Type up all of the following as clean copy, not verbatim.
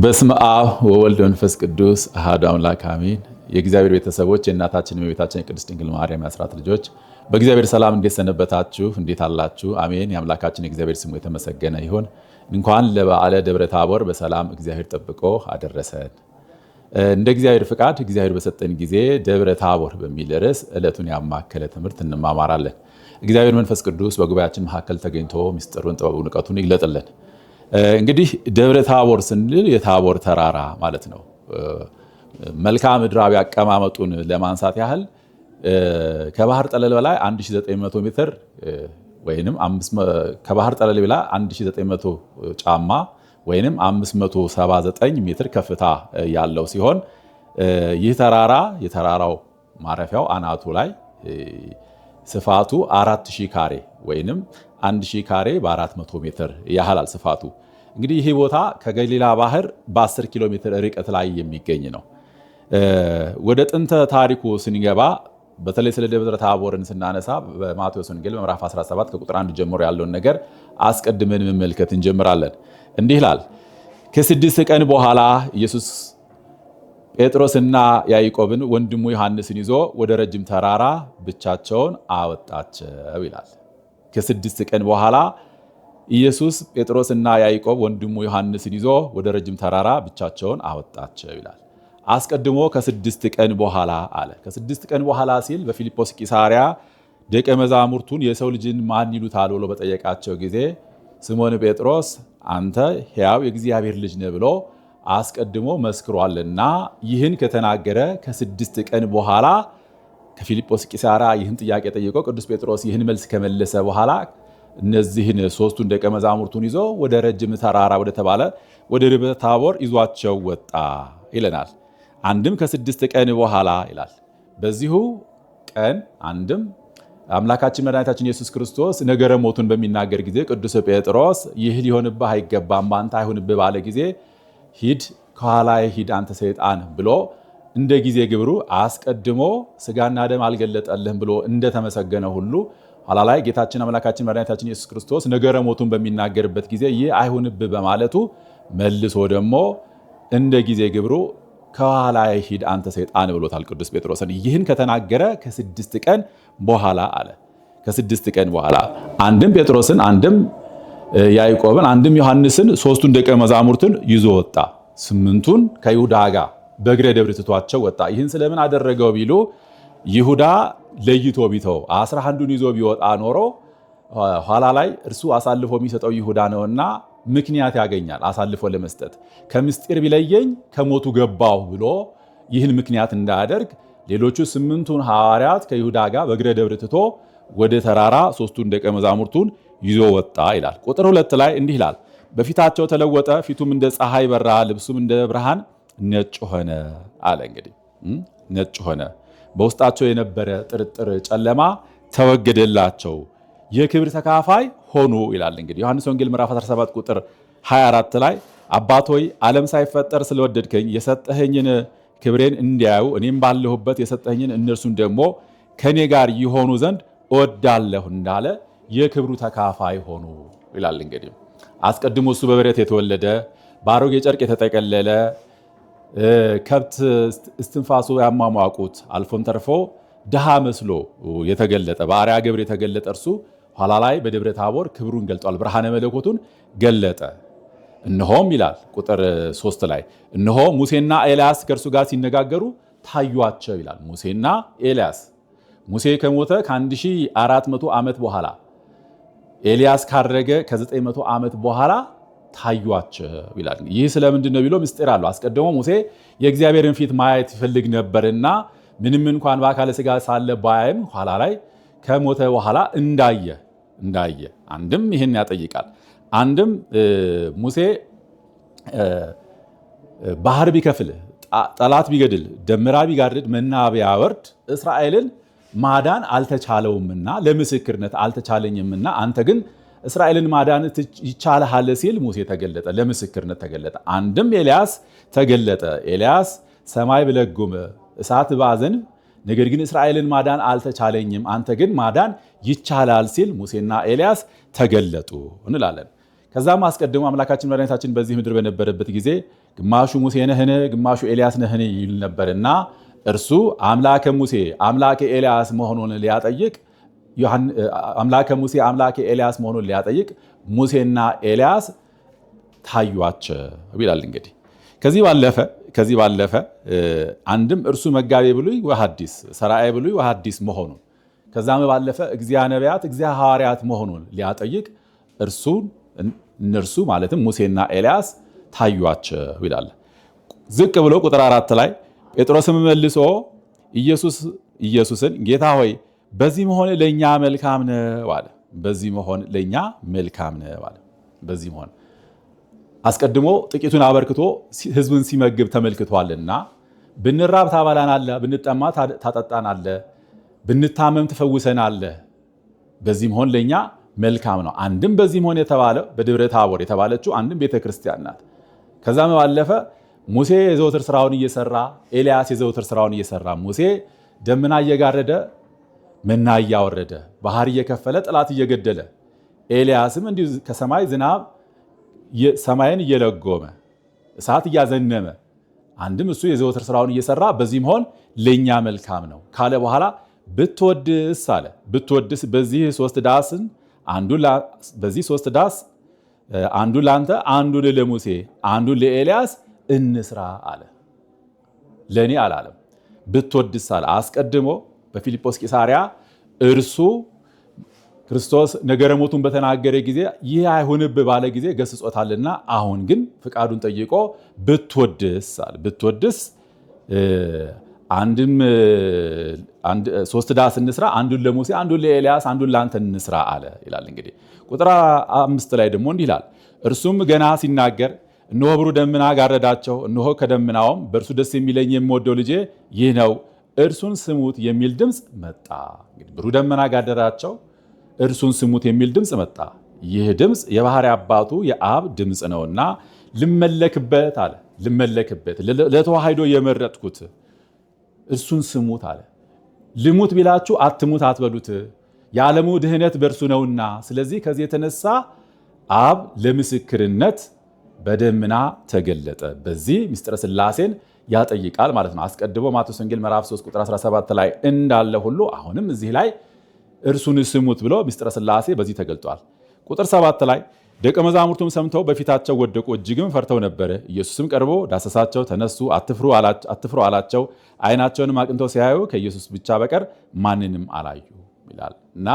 በስመ አብ ወወልድ ወመንፈስ ቅዱስ አሐዱ አምላክ አሜን። የእግዚአብሔር ቤተሰቦች፣ የእናታችን የእመቤታችን የቅድስት ድንግል ማርያም የአስራት ልጆች፣ በእግዚአብሔር ሰላም እንዴት ሰነበታችሁ? እንዴት አላችሁ? አሜን። የአምላካችን የእግዚአብሔር ስሙ የተመሰገነ ይሁን። እንኳን ለበዓለ ደብረ ታቦር በሰላም እግዚአብሔር ጠብቆ አደረሰን። እንደ እግዚአብሔር ፍቃድ እግዚአብሔር በሰጠን ጊዜ ደብረ ታቦር በሚል ርዕስ ዕለቱን ያማከለ ትምህርት እንማማራለን። እግዚአብሔር መንፈስ ቅዱስ በጉባኤያችን መካከል ተገኝቶ ምስጢሩን፣ ጥበቡን፣ እውቀቱን ይግለጥልን። እንግዲህ ደብረ ታቦር ስንል የታቦር ተራራ ማለት ነው። መልክዓ ምድራዊ አቀማመጡን ለማንሳት ያህል ከባህር ጠለል በላይ 1900 ሜትር ወይንም ከባህር ጠለል በላይ 1900 ጫማ ወይንም 579 ሜትር ከፍታ ያለው ሲሆን፣ ይህ ተራራ የተራራው ማረፊያው አናቱ ላይ ስፋቱ 4000 ካሬ ወይንም 1000 ካሬ በ400 ሜትር ያህላል ስፋቱ። እንግዲህ ይህ ቦታ ከገሊላ ባህር በ10 ኪሎ ሜትር ርቀት ላይ የሚገኝ ነው። ወደ ጥንተ ታሪኩ ስንገባ፣ በተለይ ስለ ደብረ ታቦርን ስናነሳ፣ በማቴዎስ ወንጌል በምዕራፍ 17 ከቁጥር 1 ጀምሮ ያለውን ነገር አስቀድመን መመልከት እንጀምራለን። እንዲህ ይላል። ከ6 ቀን በኋላ ኢየሱስ ጴጥሮስና ያዕቆብን ወንድሙ ዮሐንስን ይዞ ወደ ረጅም ተራራ ብቻቸውን አወጣቸው ይላል። ከ6 ቀን በኋላ ኢየሱስ ጴጥሮስና ያዕቆብ ወንድሙ ዮሐንስን ይዞ ወደ ረጅም ተራራ ብቻቸውን አወጣቸው ይላል። አስቀድሞ ከ6 ቀን በኋላ አለ። ከ6 ቀን በኋላ ሲል በፊልጶስ ቂሳሪያ ደቀ መዛሙርቱን የሰው ልጅን ማን ይሉታል ብሎ በጠየቃቸው ጊዜ ስምዖን ጴጥሮስ አንተ ሕያው የእግዚአብሔር ልጅ ነህ ብሎ አስቀድሞ መስክሯልና፣ ይህን ከተናገረ ከ6 ቀን በኋላ፣ ከፊልጶስ ቂሳራ ይህን ጥያቄ ጠይቆ ቅዱስ ጴጥሮስ ይህን መልስ ከመለሰ በኋላ፣ እነዚህን ሶስቱን ደቀ መዛሙርቱን ይዞ ወደ ረጅም ተራራ ወደተባለ ወደ ደብረ ታቦር ይዟቸው ወጣ ይለናል። አንድም ከ6 ቀን በኋላ ይላል። በዚሁ ቀን አንድም አምላካችን መድኃኒታችን ኢየሱስ ክርስቶስ ነገረ ሞቱን በሚናገር ጊዜ ቅዱስ ጴጥሮስ ይህ ሊሆንብህ አይገባም፣ በአንተ አይሁንብህ ባለ ጊዜ፣ ሂድ ከኋላዬ ሂድ አንተ ሰይጣን ብሎ እንደ ጊዜ ግብሩ አስቀድሞ ስጋና ደም አልገለጠልህም ብሎ እንደተመሰገነ ሁሉ፣ ኋላ ላይ ጌታችን አምላካችን መድኃኒታችን ኢየሱስ ክርስቶስ ነገረ ሞቱን በሚናገርበት ጊዜ ይህ አይሁንብህ በማለቱ መልሶ ደግሞ እንደ ጊዜ ግብሩ ከኋላ ሂድ አንተ ሰይጣን ብሎታል ቅዱስ ጴጥሮስን። ይህን ከተናገረ ከ6 ቀን በኋላ አለ። ከ6 ቀን በኋላ አንድም ጴጥሮስን፣ አንድም ያዕቆብን፣ አንድም ዮሐንስን፣ ሶስቱን ደቀ መዛሙርትን ይዞ ወጣ። ስምንቱን ከይሁዳ ጋር በእግረ ደብር ትቷቸው ወጣ። ይህን ስለምን አደረገው ቢሉ፣ ይሁዳ ለይቶ ቢተው 11ዱን ይዞ ቢወጣ ኖሮ ኋላ ላይ እርሱ አሳልፎ የሚሰጠው ይሁዳ ነውና ምክንያት ያገኛል አሳልፎ ለመስጠት። ከምስጢር ቢለየኝ ከሞቱ ገባሁ ብሎ ይህን ምክንያት እንዳያደርግ ሌሎቹ ስምንቱን ሐዋርያት ከይሁዳ ጋር በእግረ ደብር ትቶ ወደ ተራራ ሶስቱን ደቀ መዛሙርቱን ይዞ ወጣ ይላል። ቁጥር 2 ላይ እንዲህ ይላል። በፊታቸው ተለወጠ፣ ፊቱም እንደ ፀሐይ በራ፣ ልብሱም እንደ ብርሃን ነጭ ሆነ አለ። እንግዲህ ነጭ ሆነ። በውስጣቸው የነበረ ጥርጥር፣ ጨለማ ተወገደላቸው፣ የክብር ተካፋይ ሆኑ ይላል። እንግዲህ ዮሐንስ ወንጌል ምዕራፍ 17 ቁጥር 24 ላይ አባት ሆይ፣ ዓለም ሳይፈጠር ስለወደድከኝ የሰጠኸኝን ክብሬን እንዲያዩ እኔም ባለሁበት የሰጠኸኝን እነርሱን ደግሞ ከኔ ጋር ይሆኑ ዘንድ እወዳለሁ እንዳለ የክብሩ ተካፋይ ሆኑ ይላል። እንግዲህ አስቀድሞ እሱ በበረት የተወለደ፣ በአሮጌ ጨርቅ የተጠቀለለ፣ ከብት እስትንፋሱ ያሟሟቁት፣ አልፎም ተርፎ ድሃ መስሎ የተገለጠ፣ በአርያ ግብር የተገለጠ እርሱ ኋላ ላይ በደብረ ታቦር ክብሩን ገልጧል። ብርሃነ መለኮቱን ገለጠ። እነሆም ይላል ቁጥር 3 ላይ፣ እነሆ ሙሴና ኤልያስ ከእርሱ ጋር ሲነጋገሩ ታዩአቸው ይላል። ሙሴና ኤልያስ፣ ሙሴ ከሞተ ከ1400 ዓመት በኋላ፣ ኤልያስ ካረገ ከ900 ዓመት በኋላ ታዩአቸው ይላል። ይህ ስለምንድን ነው ቢሎ ምስጢር አለው። አስቀድሞ ሙሴ የእግዚአብሔርን ፊት ማየት ይፈልግ ነበርና ምንም እንኳን በአካለ ስጋ ሳለ ባያይም ኋላ ላይ ከሞተ በኋላ እንዳየ አንድም ይህን ያጠይቃል። አንድም ሙሴ ባህር ቢከፍል፣ ጠላት ቢገድል፣ ደመራ ቢጋርድ፣ መና ቢያወርድ እስራኤልን ማዳን አልተቻለውምና፣ ለምስክርነት አልተቻለኝምና አንተ ግን እስራኤልን ማዳን ይቻልሃል ሲል ሙሴ ተገለጠ፣ ለምስክርነት ተገለጠ። አንድም ኤልያስ ተገለጠ። ኤልያስ ሰማይ ብለጉም፣ እሳት ባዘንብ ነገር ግን እስራኤልን ማዳን አልተቻለኝም፣ አንተ ግን ማዳን ይቻላል ሲል ሙሴና ኤልያስ ተገለጡ እንላለን። ከዛም አስቀድሞ አምላካችን መድኃኒታችን በዚህ ምድር በነበረበት ጊዜ ግማሹ ሙሴ ነህን፣ ግማሹ ኤልያስ ነህን ይል ነበርና እርሱ አምላከ ሙሴ አምላከ ኤልያስ መሆኑን ሊያጠይቅ አምላከ ሙሴ አምላከ ኤልያስ መሆኑን ሊያጠይቅ ሙሴና ኤልያስ ታዩአቸው ይላል። እንግዲህ ከዚህ ባለፈ አንድም እርሱ መጋቤ ብሉይ ወሐዲስ፣ ሠራዒ ብሉይ ወሐዲስ መሆኑን፣ ከዛም ባለፈ እግዚአ ነቢያት እግዚአ ሐዋርያት መሆኑን ሊያጠይቅ እርሱን እነርሱ ማለትም ሙሴና ኤልያስ ታዩአቸው ይላል። ዝቅ ብሎ ቁጥር 4 ላይ ጴጥሮስም መልሶ ኢየሱስን ጌታ ሆይ፣ በዚህ መሆን ለእኛ መልካም ነው አለ። በዚህ መሆን ለእኛ መልካም ነው አለ። በዚህ መሆን አስቀድሞ ጥቂቱን አበርክቶ ሕዝብን ሲመግብ ተመልክቷልና ብንራብ ታበላናለህ፣ ብንጠማ ታጠጣናለህ፣ ብንታመም ትፈውሰናለህ። በዚህ መሆን ለእኛ መልካም ነው። አንድም በዚህ መሆን የተባለ በደብረ ታቦር የተባለችው አንድም ቤተ ክርስቲያን ናት። ከዛም ባለፈ ሙሴ የዘወትር ስራውን እየሰራ፣ ኤልያስ የዘወትር ስራውን እየሰራ፣ ሙሴ ደመና እየጋረደ መና እያወረደ፣ ባህር እየከፈለ ጠላት እየገደለ፣ ኤልያስም እንዲሁ ከሰማይ ዝናብ ሰማይን እየለጎመ እሳት እያዘነመ፣ አንድም እሱ የዘወትር ስራውን እየሰራ በዚህ መሆን ለእኛ መልካም ነው ካለ በኋላ ብትወድስ አለ። ብትወድስ በዚህ ሶስት ዳስ አንዱን ለአንተ፣ አንዱን ለሙሴ፣ አንዱን ለኤልያስ እንስራ አለ። ለእኔ አላለም። ብትወድስ አለ። አስቀድሞ በፊልጶስ ቂሳርያ እርሱ ክርስቶስ ነገረ ሞቱን በተናገረ ጊዜ ይህ አይሁንብህ ባለ ጊዜ ገስጾታልና አሁን ግን ፍቃዱን ጠይቆ ብትወድስ አለ። ብትወድስ አንድም ሶስት ዳስ እንስራ፣ አንዱን ለሙሴ፣ አንዱን ለኤልያስ፣ አንዱን ለአንተ እንስራ አለ ይላል። እንግዲህ ቁጥር 5 ላይ ደግሞ እንዲህ ይላል። እርሱም ገና ሲናገር እነሆ ብሩህ ደመና ጋረዳቸው። እነሆ ከደመናውም በእርሱ ደስ የሚለኝ የምወደው ልጄ ይህ ነው፣ እርሱን ስሙት የሚል ድምፅ መጣ። እንግዲህ ብሩህ ደመና ጋረዳቸው፣ እርሱን ስሙት የሚል ድምፅ መጣ። ይህ ድምፅ የባህሪ አባቱ የአብ ድምፅ ነውና ልመለክበት አለ። ልመለክበት ለተዋህዶ የመረጥኩት እርሱን ስሙት አለ። ልሙት ቢላችሁ አትሙት አትበሉት፣ የዓለሙ ድህነት በእርሱ ነውና። ስለዚህ ከዚህ የተነሳ አብ ለምስክርነት በደመና ተገለጠ። በዚህ ምስጢረ ሥላሴን ያጠይቃል ማለት ነው። አስቀድሞ ማቴዎስ ወንጌል ምዕራፍ 3 ቁጥር 17 ላይ እንዳለ ሁሉ አሁንም እዚህ ላይ እርሱን ስሙት ብሎ ምስጢረ ሥላሴ በዚህ ተገልጧል። ቁጥር 7 ላይ ደቀ መዛሙርቱም ሰምተው በፊታቸው ወደቁ፣ እጅግም ፈርተው ነበረ። ኢየሱስም ቀርቦ ዳሰሳቸው፣ ተነሱ፣ አትፍሩ አላቸው። ዓይናቸውንም አቅንተው ሲያዩ ከኢየሱስ ብቻ በቀር ማንንም አላዩ ይላል እና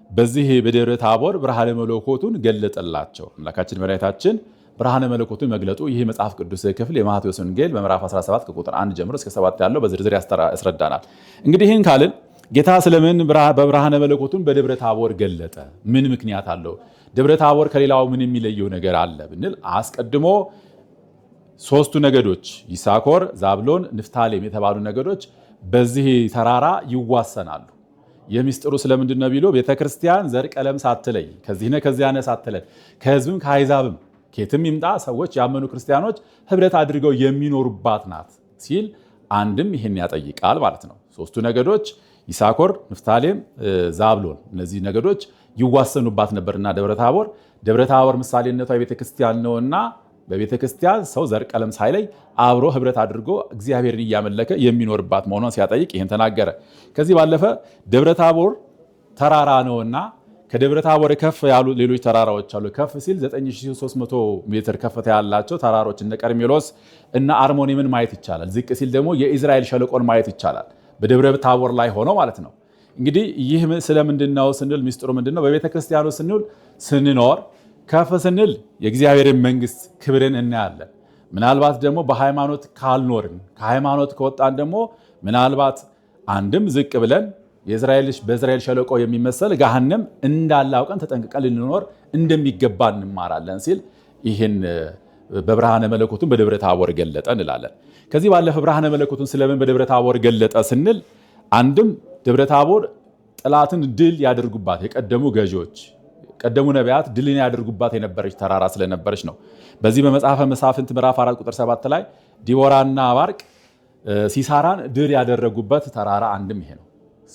በዚህ በደብረ ታቦር ብርሃነ መለኮቱን ገለጠላቸው። አምላካችን መድኃኒታችን ብርሃነ መለኮቱን መግለጡ ይህ መጽሐፍ ቅዱስ ክፍል የማቴዎስ ወንጌል በምዕራፍ 17 ከቁጥር 1 ጀምሮ እስከ 7 ያለው በዝርዝር ያስረዳናል። እንግዲህ ይህን ካልን ጌታ ስለምን በብርሃነ መለኮቱን በደብረ ታቦር ገለጠ? ምን ምክንያት አለው? ደብረ ታቦር ከሌላው ምን የሚለየው ነገር አለ ብንል አስቀድሞ ሶስቱ ነገዶች ይሳኮር፣ ዛብሎን፣ ንፍታሌም የተባሉ ነገዶች በዚህ ተራራ ይዋሰናሉ። የሚስጥሩ ስለምንድን ነው ቢሉ ቤተክርስቲያን ዘር ቀለም ሳትለይ፣ ከዚህ ነህ ከዚያ ነህ ሳትለይ፣ ከህዝብም ከአሕዛብም ከየትም ይምጣ ሰዎች ያመኑ ክርስቲያኖች ህብረት አድርገው የሚኖሩባት ናት ሲል አንድም ይህን ያጠይቃል ማለት ነው። ሶስቱ ነገዶች ይሳኮር፣ ንፍታሌም፣ ዛብሎን እነዚህ ነገዶች ይዋሰኑባት ነበርና ደብረ ታቦር ደብረ ታቦር ምሳሌነቷ የቤተ ክርስቲያን ነውና በቤተ ክርስቲያን ሰው ዘር ቀለም ሳይለይ አብሮ ህብረት አድርጎ እግዚአብሔርን እያመለከ የሚኖርባት መሆኗን ሲያጠይቅ ይህን ተናገረ። ከዚህ ባለፈ ደብረ ታቦር ተራራ ነውና ከደብረ ታቦር ከፍ ያሉ ሌሎች ተራራዎች አሉ። ከፍ ሲል 9300 ሜትር ከፍታ ያላቸው ተራሮች እነ ቀርሜሎስ እና አርሞኒምን ማየት ይቻላል። ዝቅ ሲል ደግሞ የኢዝራኤል ሸለቆን ማየት ይቻላል። በደብረ ታቦር ላይ ሆኖ ማለት ነው። እንግዲህ ይህ ስለምንድን ነው ስንል ሚስጥሩ ምንድን ነው? በቤተ ክርስቲያኑ ስንል ስንኖር ከፍ ስንል የእግዚአብሔርን መንግስት ክብርን እናያለን። ምናልባት ደግሞ በሃይማኖት ካልኖርን፣ ከሃይማኖት ከወጣን ደግሞ ምናልባት አንድም ዝቅ ብለን በእስራኤል ሸለቆ የሚመሰል ገሃነም እንዳለ አውቀን ተጠንቅቀን ልንኖር እንደሚገባ እንማራለን ሲል ይህን በብርሃነ መለኮቱን በደብረ ታቦር ገለጠ እንላለን። ከዚህ ባለፈ ብርሃነ መለኮቱን ስለምን በደብረ ታቦር ገለጠ ስንል አንድም ደብረ ታቦር ጠላትን ድል ያደርጉባት የቀደሙ ገዢዎች፣ ቀደሙ ነቢያት ድልን ያደርጉባት የነበረች ተራራ ስለነበረች ነው። በዚህ በመጽሐፈ መሳፍንት ምዕራፍ 4 ቁጥር 7 ላይ ዲቦራና ባርቅ ሲሳራን ድል ያደረጉበት ተራራ አንድም ይሄ ነው።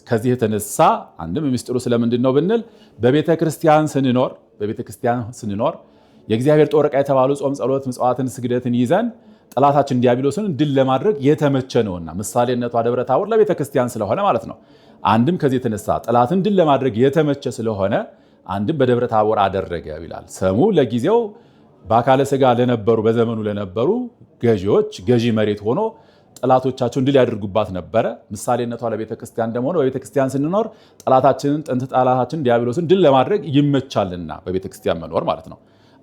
ከዚህ የተነሳ አንድም የሚስጥሩ ስለምንድን ነው ብንል በቤተ ክርስቲያን ስንኖር የእግዚአብሔር ጦር ዕቃ የተባሉ ጾም፣ ጸሎት፣ ምጽዋትን፣ ስግደትን ይዘን ጠላታችን ዲያብሎስን ድል ለማድረግ የተመቸ ነውና ምሳሌነቷ ደብረ ታቦር ለቤተ ክርስቲያን ስለሆነ ማለት ነው። አንድም ከዚህ የተነሳ ጠላትን ድል ለማድረግ የተመቸ ስለሆነ አንድም በደብረ ታቦር አደረገ ይላል። ሰሙ ለጊዜው በአካለ ሥጋ ለነበሩ በዘመኑ ለነበሩ ገዢዎች ገዢ መሬት ሆኖ ጠላቶቻቸውን ድል ያደርጉባት ነበረ። ምሳሌነቷ ለቤተ ክርስቲያን ደግሞ በቤተ ክርስቲያን ስንኖር ጠላታችንን ጥንት ጠላታችንን ዲያብሎስን ድል ለማድረግ ይመቻልና በቤተ ክርስቲያን መኖር ማለት ነው።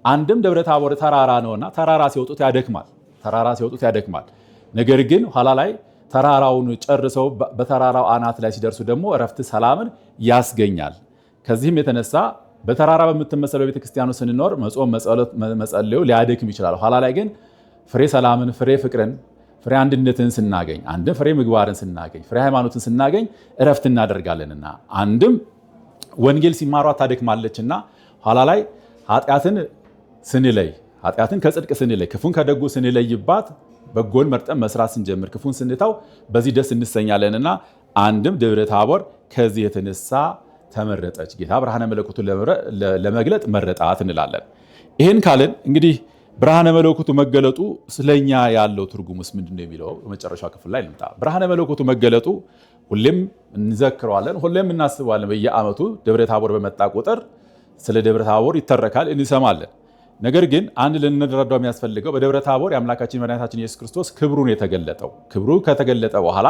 አንድም ደብረ ታቦር ተራራ ነውና ተራራ ሲወጡት ያደክማል። ተራራ ሲወጡት ያደክማል። ነገር ግን ኋላ ላይ ተራራውን ጨርሰው በተራራው አናት ላይ ሲደርሱ ደግሞ እረፍት ሰላምን ያስገኛል። ከዚህም የተነሳ በተራራ በምትመሰለው ቤተክርስቲያኑ ስንኖር መጾም፣ መጸለዩ ሊያደክም ይችላል። ኋላ ላይ ግን ፍሬ ሰላምን፣ ፍሬ ፍቅርን፣ ፍሬ አንድነትን ስናገኝ፣ አንድም ፍሬ ምግባርን ስናገኝ፣ ፍሬ ሃይማኖትን ስናገኝ እረፍት እናደርጋለንና አንድም ወንጌል ሲማሯ ታደክማለችና ኋላ ላይ ኃጢአትን ስንለይ፣ ኃጢአትን ከጽድቅ ስንለይ፣ ክፉን ከደጉ ስንለይባት፣ በጎን መርጠን መስራት ስንጀምር፣ ክፉን ስንተው በዚህ ደስ እንሰኛለንና አንድም ደብረ ታቦር ከዚህ የተነሳ ተመረጠች። ጌታ ብርሃነ መለኮቱን ለመግለጥ መረጣት እንላለን። ይህን ካልን እንግዲህ ብርሃነ መለኮቱ መገለጡ ስለኛ ያለው ትርጉሙስ ምንድን ነው የሚለው በመጨረሻው ክፍል ላይ እንምጣ። ብርሃነ መለኮቱ መገለጡ ሁሌም እንዘክረዋለን፣ ሁሌም እናስበዋለን። በየዓመቱ ደብረ ታቦር በመጣ ቁጥር ስለ ደብረ ታቦር ይተረካል፣ እንሰማለን። ነገር ግን አንድ ልንረዳው የሚያስፈልገው በደብረ ታቦር የአምላካችን መድኃኒታችን ኢየሱስ ክርስቶስ ክብሩን የተገለጠው ክብሩ ከተገለጠ በኋላ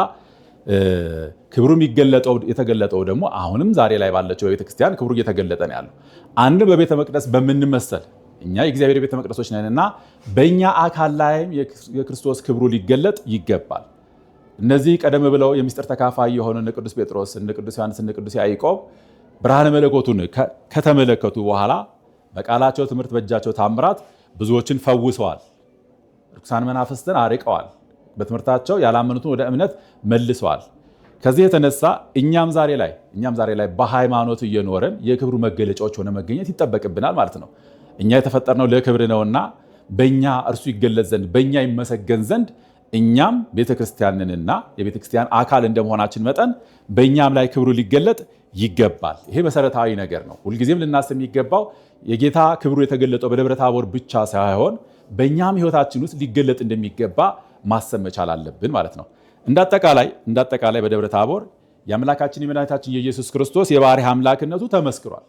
ክብሩ የሚገለጠው የተገለጠው ደግሞ አሁንም ዛሬ ላይ ባለችው በቤተ ክርስቲያን ክብሩ እየተገለጠ ነው ያለው። አንድ በቤተ መቅደስ በምንመሰል እኛ የእግዚአብሔር ቤተ መቅደሶች ነንና በእኛ አካል ላይም የክርስቶስ ክብሩ ሊገለጥ ይገባል። እነዚህ ቀደም ብለው የሚስጥር ተካፋይ የሆኑ እነ ቅዱስ ጴጥሮስ፣ እነ ቅዱስ ዮሐንስ፣ እነ ቅዱስ ያዕቆብ ብርሃነ መለኮቱን ከተመለከቱ በኋላ በቃላቸው ትምህርት በእጃቸው ታምራት ብዙዎችን ፈውሰዋል። ርኩሳን መናፍስትን አርቀዋል። በትምህርታቸው ያላመኑትን ወደ እምነት መልሰዋል። ከዚህ የተነሳ እኛም ዛሬ ላይ በሃይማኖት እየኖረን የክብሩ መገለጫዎች ሆነ መገኘት ይጠበቅብናል ማለት ነው። እኛ የተፈጠርነው ለክብር ነውና በእኛ እርሱ ይገለጽ ዘንድ በእኛ ይመሰገን ዘንድ እኛም ቤተክርስቲያንንና የቤተክርስቲያን አካል እንደመሆናችን መጠን በእኛም ላይ ክብሩ ሊገለጥ ይገባል። ይሄ መሰረታዊ ነገር ነው። ሁልጊዜም ልናስብ የሚገባው የጌታ ክብሩ የተገለጠው በደብረ ታቦር ብቻ ሳይሆን በእኛም ሕይወታችን ውስጥ ሊገለጥ እንደሚገባ ማሰብ መቻል አለብን ማለት ነው። እንዳጠቃላይ በደብረ ታቦር የአምላካችን የመድኃኒታችን የኢየሱስ ክርስቶስ የባህሪ አምላክነቱ ተመስክሯል።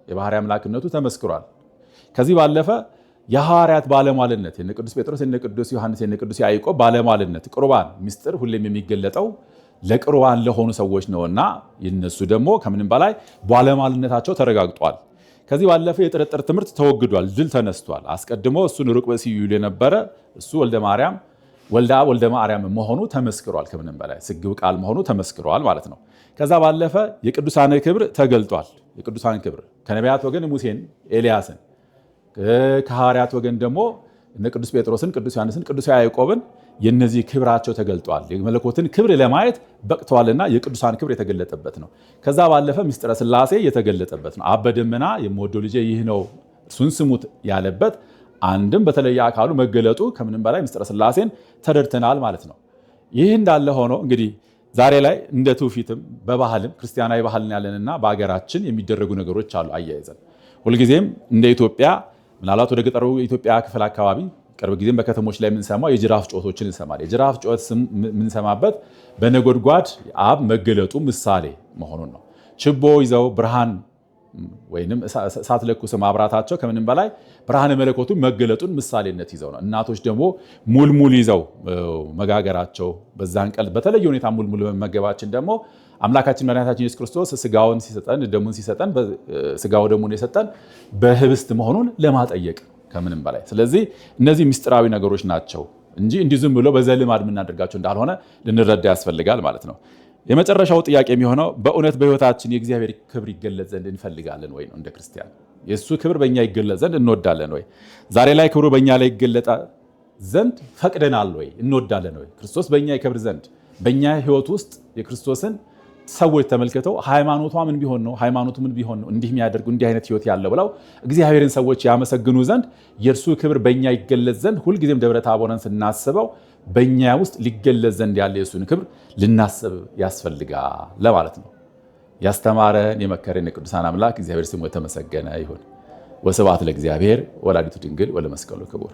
የባህሪ አምላክነቱ ተመስክሯል። ከዚህ ባለፈ የሐዋርያት ባለሟልነት የነ ቅዱስ ጴጥሮስ፣ የነ ቅዱስ ዮሐንስ፣ የነ ቅዱስ ያዕቆብ ባለሟልነት ቁርባን ምስጢር ሁሌም የሚገለጠው ለቁርባን ለሆኑ ሰዎች ነውና የነሱ ደግሞ ከምንም በላይ ባለሟልነታቸው ተረጋግጧል። ከዚህ ባለፈ የጥርጥር ትምህርት ተወግዷል፣ ድል ተነስቷል። አስቀድሞ እሱን ሩቅ ብእሲ ይሉ የነበረ እሱ ወልደ ማርያም ወልደ አብ ወልደ ማርያም መሆኑ ተመስክሯል። ከምንም በላይ ስግው ቃል መሆኑ ተመስክሯል ማለት ነው። ከዛ ባለፈ የቅዱሳን ክብር ተገልጧል። የቅዱሳን ክብር ከነቢያት ወገን ሙሴን፣ ኤልያስን፣ ከሐዋርያት ወገን ደግሞ እነ ቅዱስ ጴጥሮስን፣ ቅዱስ ዮሐንስን፣ ቅዱስ ያዕቆብን የነዚህ ክብራቸው ተገልጧል። የመለኮትን ክብር ለማየት በቅተዋልና የቅዱሳን ክብር የተገለጠበት ነው። ከዛ ባለፈ ምስጢረ ሥላሴ የተገለጠበት ነው። አብ በደመና የምወደው ልጄ ይህ ነው እርሱን ስሙት ያለበት አንድም በተለየ አካሉ መገለጡ ከምንም በላይ ምስጢረ ሥላሴን ተረድተናል ማለት ነው። ይህ እንዳለ ሆኖ እንግዲህ ዛሬ ላይ እንደ ትውፊትም በባህልም ክርስቲያናዊ ባህልን ያለንና በአገራችን የሚደረጉ ነገሮች አሉ። አያይዘን ሁልጊዜም እንደ ኢትዮጵያ ምናልባት ወደ ገጠሩ የኢትዮጵያ ክፍል አካባቢ ቅርብ ጊዜም በከተሞች ላይ የምንሰማው የጅራፍ ጮቶችን እንሰማለን። የጅራፍ ጮት የምንሰማበት በነጎድጓድ አብ መገለጡ ምሳሌ መሆኑን ነው። ችቦ ይዘው ብርሃን ወይንም እሳት ለኩሰው ማብራታቸው ከምንም በላይ ብርሃነ መለኮቱ መገለጡን ምሳሌነት ይዘው ነው። እናቶች ደግሞ ሙልሙል ይዘው መጋገራቸው በዛን ቀን በተለየ ሁኔታ ሙልሙል መመገባችን ደግሞ አምላካችን መድኃኒታችን ኢየሱስ ክርስቶስ ስጋውን ሲሰጠን ደሙን ሲሰጠን ስጋው ደሙን የሰጠን በህብስት መሆኑን ለማጠየቅ ከምንም በላይ ስለዚህ እነዚህ ምስጢራዊ ነገሮች ናቸው እንጂ እንዲህ ዝም ብሎ በዘልማድ የምናደርጋቸው እንዳልሆነ ልንረዳ ያስፈልጋል ማለት ነው። የመጨረሻው ጥያቄ የሚሆነው በእውነት በሕይወታችን የእግዚአብሔር ክብር ይገለጽ ዘንድ እንፈልጋለን ወይ ነው። እንደ ክርስቲያን የእሱ ክብር በእኛ ይገለጽ ዘንድ እንወዳለን ወይ? ዛሬ ላይ ክብሩ በእኛ ላይ ይገለጣ ዘንድ ፈቅደናል ወይ? እንወዳለን ወይ? ክርስቶስ በእኛ ይከብር ዘንድ በእኛ ሕይወት ውስጥ የክርስቶስን ሰዎች ተመልክተው ሃይማኖቷ ምን ቢሆን ነው ሃይማኖቱ ምን ቢሆን ነው እንዲህ የሚያደርጉ እንዲህ አይነት ሕይወት ያለው ብለው እግዚአብሔርን ሰዎች ያመሰግኑ ዘንድ የእርሱ ክብር በእኛ ይገለጽ ዘንድ ሁልጊዜም ደብረ ታቦርን ስናስበው በእኛ ውስጥ ሊገለጽ ዘንድ ያለ የእሱን ክብር ልናስብ ያስፈልጋል ለማለት ነው። ያስተማረን የመከረን የቅዱሳን አምላክ እግዚአብሔር ስሙ የተመሰገነ ይሁን። ወስብሐት ለእግዚአብሔር ወላዲቱ ድንግል ወለመስቀሉ ክቡር።